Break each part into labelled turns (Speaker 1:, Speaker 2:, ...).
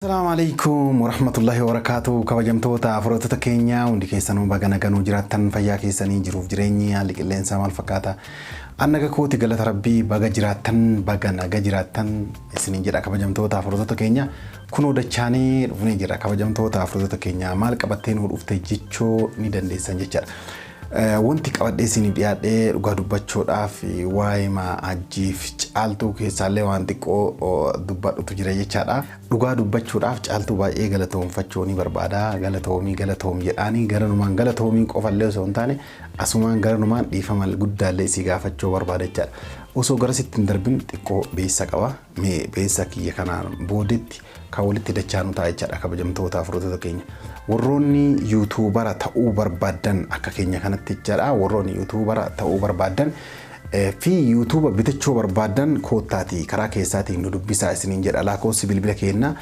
Speaker 1: Asalaamu alaikum warahmatullahi wabarakaatu. Kabajamtoota hordoftoota keenya, hundi keessanuu baga naganuu jiraattan. Fayyaa keessanii, jiruuf jireenyi, haalli qilleensaa maal fakkaata? An naga kooti, galata Rabbii. Baga jiraattan, baga naga jiraattan isiniin jedha. Kabajamtoota hordoftoota keenya, kunoo dachaanee dhufnee jira. Kabajamtoota hordoftoota keenya, maal qabattee nuu dhufte jechuu ni dandeessan jechaadha. Wanti qabadhee isiniif dhiyaadhee, dhugaa dubbachuudhaaf, waa'ee Hajjiif Caaltuu keessaallee waan xiqqoo dubbadhutu jira jechaadha. Dhugaa dubbachuudhaaf, Caaltuu baay'ee galatoomfachuu ni barbaada. Galatoomii, galatoom jedhaanii garanumaan galatoomii qofallee osoo hin taane, asumaan garanumaan dhiifama guddaallee isii gaafachuu barbaada jechaadha. Osoo garasitti hin darbin xiqqoo beessa qaba. Mee beessa kiyya kanaan boodetti kan walitti dachaanu ta'a jechaadha, kabajamtoota hordoftoota keenya. Warroonni YouTubera ta'uu barbaaddan akka keenya kanatti jechaadha. Warroonni YouTubera ta'uu barbaaddan fi YouTube bitachuu barbaaddan, koottaatii karaa keessaatiin nu dubbisaa isiniin jedha. Lakkoofsi bilbila keenyaa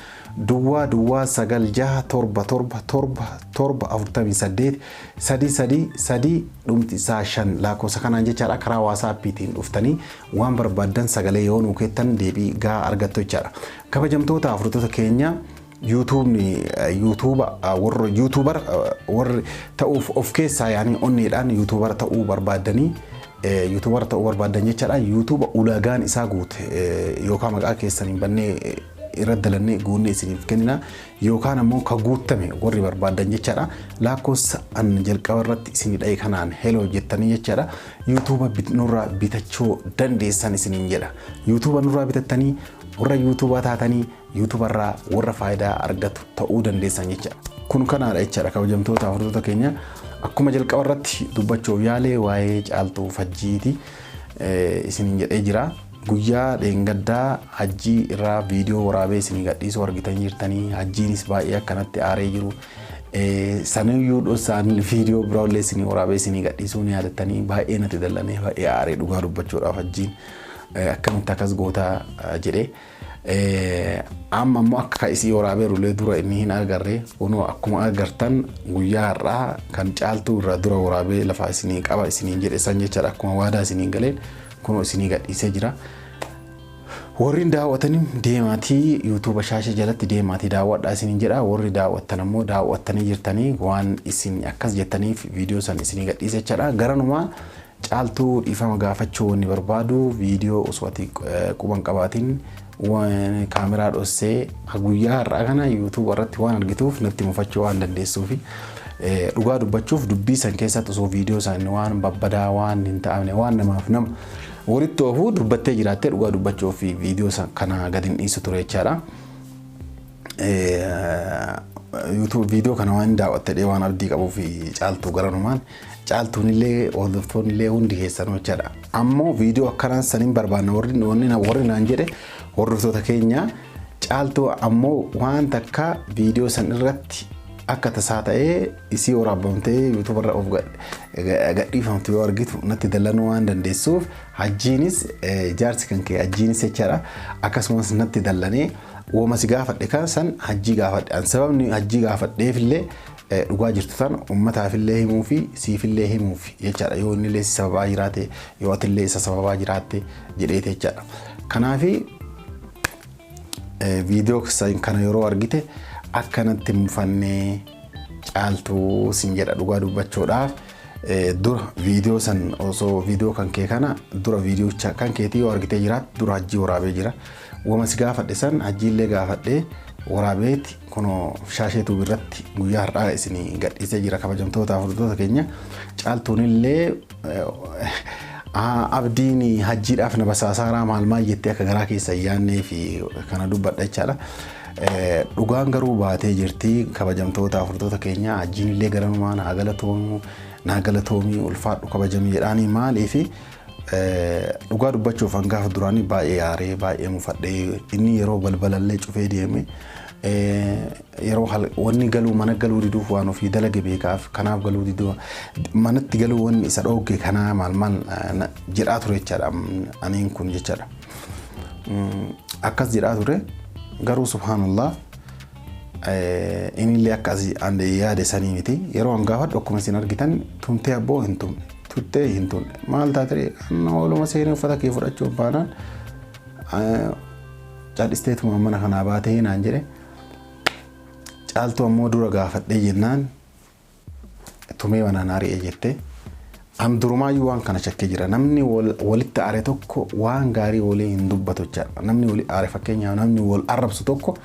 Speaker 1: 0096777748333, dhumti isaa 5, lakkoofsa kanaan jechaadha. Karaa WhatsAppiitiin dhuftanii waan barbaaddan sagalee yoo nuu keettan deebii gahaa argattu jechaadha. Kabajamtoota hordoftoota keenya, YouTubeni YouTubea warra YouTuber warri ta'uuf of keessaa yaanii onneedhaan YouTubera ta'uu barbaaddanii, YouTubera ta'uu barbaaddan jechaadha. YouTubea ulaagaan isaa guute yookaan maqaa keessaniin bannee irra dalannee guunnee isiniif kennina, yookaan ammoo ka guuttame warri barbaaddan jechaadha. Lakkoofsa an jalqaba irratti isinii dha'e kanaan hello jettanii jechaadha. YouTubea nurraa bitachuu dandeessan isiniin jedha. YouTubea nurraa bitattanii warra YouTubea taatanii YouTuberraa warra faayidaa argatu ta'uu dandeessan jechaadha. Kun kanaadha jechaadha, kabajamtoota hordoftoota keenya. Akkuma jalqaba irratti dubbachuuf yaalee, waa'ee Caaltuu Fajjiiti isiniin jedhee jira. Guyyaa dheengaddaa Hajjii irraa viidiyoo waraabee isinii gadhiisuu argitanii jirtanii. Hajjiinis baay'ee akkanatti aaree jiru. Saniyyuu dhoksaan viidiyoo biraallee isinii waraabee isinii gadhiisuu ni yaadattanii. Baay'ee natti dallanee, baay'ee aaree dhugaa dubbachuudhaaf. Hajjiin akkamitti akkas gootaa jedhee. Amma immoo akka isii waraabee rulee dura inni hin agarre. Kunoo akkuma agartan guyyaa har'aa kan Caaltuu irraa dura waraabee lafa isinii qaba isiniin jedhe san jechaadha. Akkuma waadaa isiniin galeen kunoo isinii gadhiisee jira. Warri daawwatanii deemaatii YouTubea Shaashee jalatti deemaatii daawwadhaa isiniin jedha. Warri daawwattan ammoo daawwattanii jirtanii, waan isin akkas jettaniif viidiyoo san isinii gadhiise jechaadha. Garanumaa Caaltuu dhiifama gaafachuu wanni barbaadu, viidiyoo osoo ati quban qabaatiin kaameraa dhossee guyyaa har'aa kana YouTube irratti waan argituuf natti mufachuu waan dandeessuufi, dhugaa dubbachuuf, dubbii san keessatti osoo viidiyoo san waan babbadaa, waan hin ta'amne, waan namaaf nama walitti oofuu dubbattee jiraattee, dhugaa dubbachuuf viidiyoo san kana gadi hin dhiisu ture jechaadha. YouTube viidiyoo kana waan daawwattee waan abdii qabuu fi Caaltuu garanumaan, Caaltuun illee, hordoftoonni illee, hundi keessanuu jechaadha. Ammoo viidiyoo akkanaan saniin barbaanna warri naan jedhe hordoftoota keenya. Caaltuu ammoo waan takka viidiyoo san irratti akka tasaa ta'ee isii waraabamtee YouTubea irra of gadhiifamtu yoo argitu natti dallanuu waan dandeessuuf, Hajjiinis, jaarsi kan kee Hajjiinis jechaadha, akkasumas natti dallanee wooma si gaafadhe kan san Hajjii gaafadhe. An sababni Hajjii gaafadheef illee dhugaa jirtu tan uummataafillee himuu fi siifillee himuuf jechaadha, yoo innillee si sababaa jiraate, yoo atillee isa sababaa jiraatte jedheete jechaadha. Kanaafi viidiyoo kana yeroo argite akkanatti mufannee Caaltuu sin jedha. Dhugaa dubbachuudhaaf, dura viidiyoo san osoo viidiyoo kan kee kana dura viidiyoocha kan keetii yoo argitee jiraat, dura Hajjii waraabee jira. Wama si gaafadhe san Hajjiillee gaafadhee waraabeeti kunoo Shaashee Tube irratti guyyaa har'aa isinii gadhiisee jira. Kabajamtoota hordoftoota keenya, Caaltuunillee abdiin Hajjiidhaaf na basaasaaraa maal maal jettee akka garaa keessa hin yaadnee fi kana dubbadha jechaadha. Dhugaan garuu baatee jirti. Kabajamtoota hordoftoota keenya, Hajjiin illee garanumaa naa galatoomu, naa galatoomii, ulfaadhu, kabajamii jedhaanii. Maaliifi, dhugaa dubbachuuf, hangafa duraanii baay'ee aaree, baay'ee mufadhee, inni yeroo balbalallee cufee deeme, yeroo wanni galuu mana galuu diduuf waan ofii dalage beekaaf, kanaaf galuu diduu, manatti galuu wanni isa dhoogge kanaa maal maal jedhaa ture jechaadha aniin kun jechaadha. Akkas jedhaa ture, garuu subhaanallah, inni illee akka asii yaade sanii miti. Yeroo an gaafadhu, akkuma isin argitan, tumtee abboo hin tumne, tuttee hin tumne, maal taate, ooluma seenee uffata kee fudhachuuf baanaan callisteetuma mana kanaa baatee naan jedhe. Caaltuu ammoo dura gaafadhee jennaan tumee manaan ari'e jette. An durumaayyuu waan kana shakkee jira. Namni walitti aare tokko waan gaarii walii hin dubbatu jechaadha. Namni walii aare, fakkeenyaaf namni wal arrabsu tokko,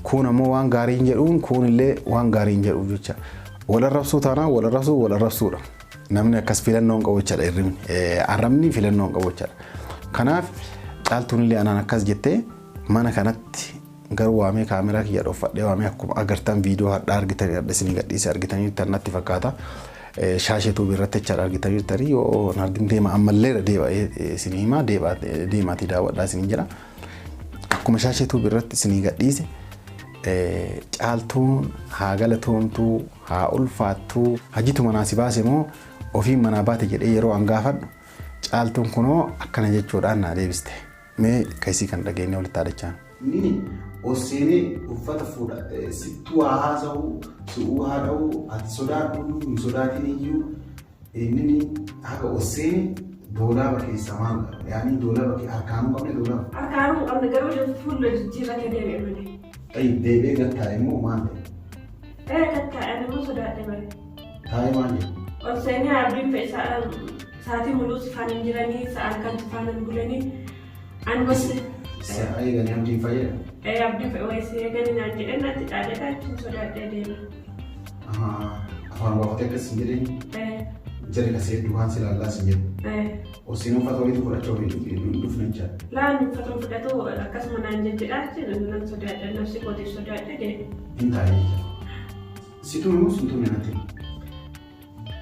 Speaker 1: kun ammoo waan gaarii hin jedhuun, kun illee waan gaarii hin jedhuuf jecha. Wal arrabsuu taanaan wal arrabsuu wal arrabsuudha. Namni akkas filannoo hin qabu jechaadha hirribni. Arrabni filannoo hin qabu jechaadha. Kanaaf Caaltuun illee anaan akkas jettee mana kanatti garuu waamee, kaameraa kiyya dhoffadhee waamee, akkuma agartan viidiyoo hadhaa argitanii, hadha isinii gadhiise argitanii natti fakkaata. Shaashee Tuubii irratti jechaadha argitanii jirtanii. Yoo hin argin deema, ammallee irra deeba isinii himaa, deemaatii daawwadhaa isiniin jedha. Akkuma Shaashee Tuubii irratti isinii gadhiise, Caaltuun haa galatoomtuu, haa ulfaattuu, Hajitu manaa si baase moo ofiin manaa baate jedhee yeroo an gaafadhu, Caaltuun kunoo akkana jechuudhaan naa deebiste. Mee kaisii kan dhageenye walitti haadachaan. Inni ol seenee uffata fuudha, sittuu haa haasa'u, si'uu haa dha'u, ati sodaadhu hin sodaatin iyyuu, inni haga ol seene doolaaba keessa maal yaani doolaaba harkaanuu qabne doolaaba.
Speaker 2: Harkaanuu hin qabne, garuu fuula jijjiirratee deebi'e malee.
Speaker 1: Tayyib, deebi'ee gad taa'e immoo maal ta'e?
Speaker 2: Ee, gad taa'e, ani immoo sodaadhe malee.
Speaker 1: Taa'ee maal jedhe?
Speaker 2: Ol seenee abdiin fe'e sa'aatii muluu si faana hin jiranii, sa'aan kan si faana hin bulanii. Anumas.
Speaker 1: Sa'a eeganii abdiin fayyada.
Speaker 2: Ee, abdiin fe'e wayii si eeganii naan jedhee natti dhaadhee achiin sodaadhee deeme.
Speaker 1: Afaan baafatee akkas hin jedheen.
Speaker 2: Ee.
Speaker 1: Jari kasee dukaan si ilaallaa sin jedhu.
Speaker 2: Ee.
Speaker 1: Ol seenee uffata walitti fudhachuu hin dhufne jechaadha.
Speaker 2: Laan uffata fudhatu akkasuma naan jejjedha, achiin nan sodaadhe, nafsi kootiif sodaadhe deeme.
Speaker 1: Hin taa'e jechaadha. Si tume moo sin tumne natti himi?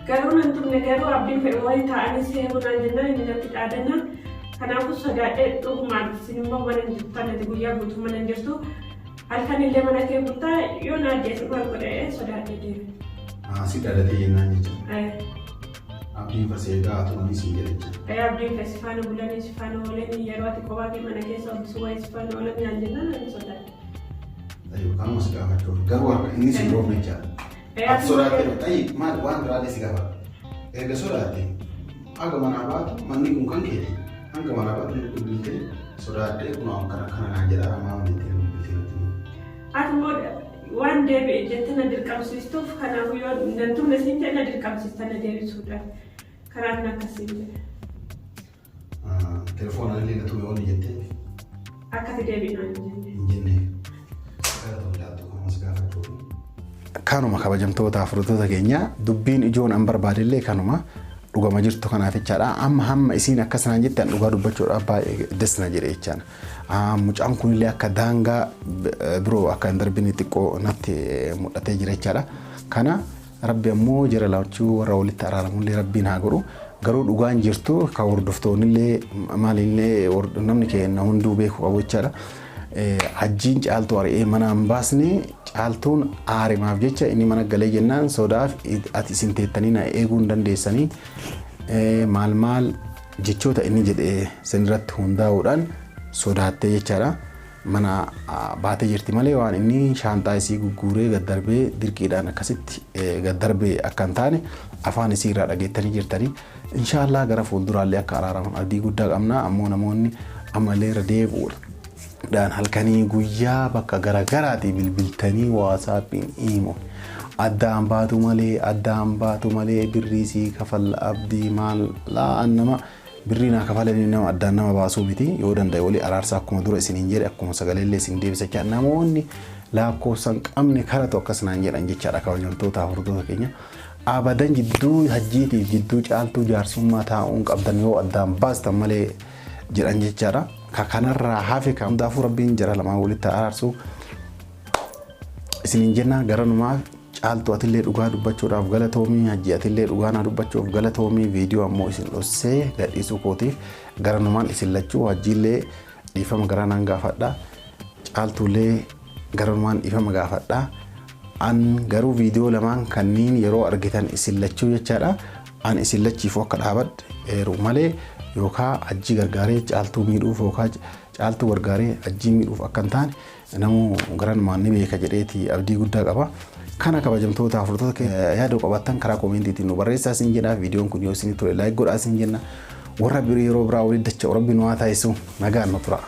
Speaker 2: Garuu nan tumne, garuu abdiin fedhe wayii taa'anii seeruu naan jennaan inni natti dhaadannaan kanaafuu sodaadhee. Dhugumaan isin immoo mana hin jirtu, ati guyyaa guutuu mana hin jirtu, halkan illee mana kee bultaa, yoo na ajjeese maal godhee sodaadhee deeme.
Speaker 1: Si dhaadatee jennaan jechaadha. Abdiin fasee egaa tumanii siin jedhe jechaadha.
Speaker 2: Ee, abdiin fedhe si faana bulanii, si faana oolanii, yeroo ati kophaa kee mana keessa ooltu wayii si faana oolanii naan jennaan ani sodaadhe.
Speaker 1: Tayyib, kanuma si gaafachuuf garuu harka inni si dhoofne jechaadha. Ati sodaatte. Tayyib, maal waan biraallee si gaafadha. Erga sodaatte haga manaa baatu, manni kun kan keeti. Hanga manaa baatu inni bilbiltee sodaadhee kun waan kana kana naan jedhaa maal jettee bilbiltee natti himi?
Speaker 2: Ati immoo waan deebi'e jettee na dirqamsiistuuf, kanaafuu yoo nan tumne siin jedhe na dirqamsiista na deebisuudhaaf. Kanaaf na akkasiin jedhe.
Speaker 1: Telefoonaan illee na tume waan jettee
Speaker 2: Akkati deebi'e naan hin jenne.
Speaker 1: Hin jenne. Galatoon Caaltuu, kanuma si gaafachuuf. Kanuma, kabajamtoota hordoftoota keenya, dubbiin ijoon an barbaadillee kanuma dhugama jirtu kanaaf jechaadha. Amma hamma isiin akkas naan jette an dhugaa dubbachuudhaaf baay'ee desna jedhe jechaadha. Mucaan kunillee akka daangaa biroo akka hin darbine xiqqoo natti mul'atee jira jechaadha. Kana Rabbi ammoo jara lachuu warra walitti araaramullee Rabbiin haa godhu. Garuu dhugaan jirtu kan hordoftoonnillee maaliillee namni keenya hunduu beeku qabu jechaadha. Hajjiin Caaltuu ari'ee mana hin baasne. Caaltuun aarimaaf jecha inni mana galee jennaan sodaaf ati isin teettanii na eeguu hin dandeessanii maal maal jechoota inni jedhe sanirratti hundaa'uudhaan sodaattee jechaadha. Mana baatee jirti malee waan inni shaanxaa isii gugguuree gad darbee dirqiidhaan akkasitti gad darbee akka hin taane afaan isii irraa dhageettanii jirtanii. Inshaallah gara fuulduraallee akka araaraman abdii guddaa qabna. Ammoo namoonni ammallee irra deebi'uudhaan halkanii guyyaa bakka garaagaraatii bilbiltanii WhatsAppiin, imo addaan baatu malee, addaan baatu malee, birrii sii kafalla, abdii maal laa, nama birrii naa kafalanii nama addaan nama baasuu miti. Yoo danda'e walii araarsa, akkuma dura isiniin jedhe, akkuma sagaleellee isin deebisa jecha. Namoonni lakkoofsa hin qabne karatu akkas naan jedhan jechaadha. Kabajamtoota hordoftoota keenya, abadan jidduu Hajjiitiif jidduu Caaltuu jaarsummaa taa'uun qabdan yoo addaan baastan malee jedhan jechaadha. Ka kanarraa hafe ka hundaafuu Rabbiin jara lamaan walitti araarsu isiniin jenna. Garanumaa, Caaltu atillee dhugaa dubbachuudhaaf galatoomii, Hajji atillee dhugaa naa dubbachuuf galatoomii. Viidiyoo ammoo isin dhossee gadhiisuu kootiif garanumaan isin lachuu, Hajjiillee dhiifama garaa naan gaafadha, Caaltuullee garanumaan dhiifama gaafadha. An garuu viidiyoo lamaan kanneen yeroo argitan isin lachuu jechaadha, an isin lachiifuu akka dhaabadhe eeru malee yookaan Hajjii gargaaree Caaltuu miidhuuf yookaan Caaltuu gargaaree Hajjii miidhuuf akka hin taane namuu garanumaan ni beeka jedheeti abdii guddaa qaba. Kana, kabajamtoota hordoftoota, yaada qabaattan karaa koomentiitiin nu barreessaa isin jedha. Viidiyoon kun yoo isin tole like godhaa isin jenna. Warra birii yeroo biraa walitti dacha'u Rabbi nu haa taasisu, nagaan nu tura.